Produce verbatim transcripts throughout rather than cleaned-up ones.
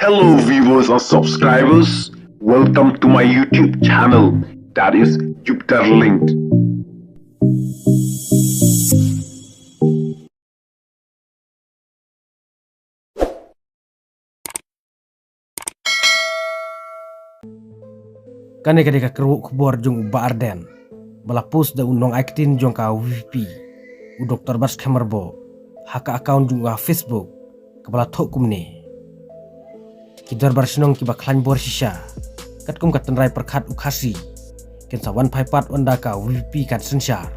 Hello viewers and subscribers, welcome to my YouTube channel, that is Jupiter Linked. Kane ka dei ka kyrwoh khubor jong u Bah Ardent, ba la post da u nongai ktien jong ka VPP, u Doktor Batskhem Myrboh, ha ka account jong u ha Facebook, kaba la thoh kumne: Ki dorbar shnong kiba khlaiñ bor shisha, katkum ka tynrai pyrkhat u Khasi, kin sa wan phai pat ynda ka VPP kan synshar.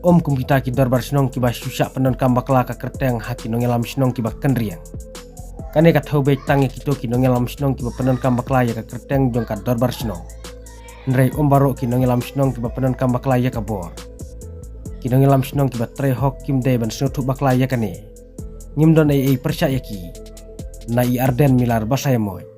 Ym kum kita ki dorbar shnong kiba shu shah pyndonkam bakla ka kyrteng ha ki nongïalam shnong kiba kynriang. Kane ka thew beit tang ïa kito ki nongïalam shnong kiba pyndonkam bakla ïa ka kyrteng jong ka dorbar shnong. Hynrei ym baroh ki nongïalam shnong kiba pyndonkam bakla ïa ka bor. Ki nongïalam shnong kiba trei hok kim dei ban sngewthuh bakla ïa kane. Ngim don ei ei pyrshah ïa ki, na i Ardent Miller Basaiawmoit.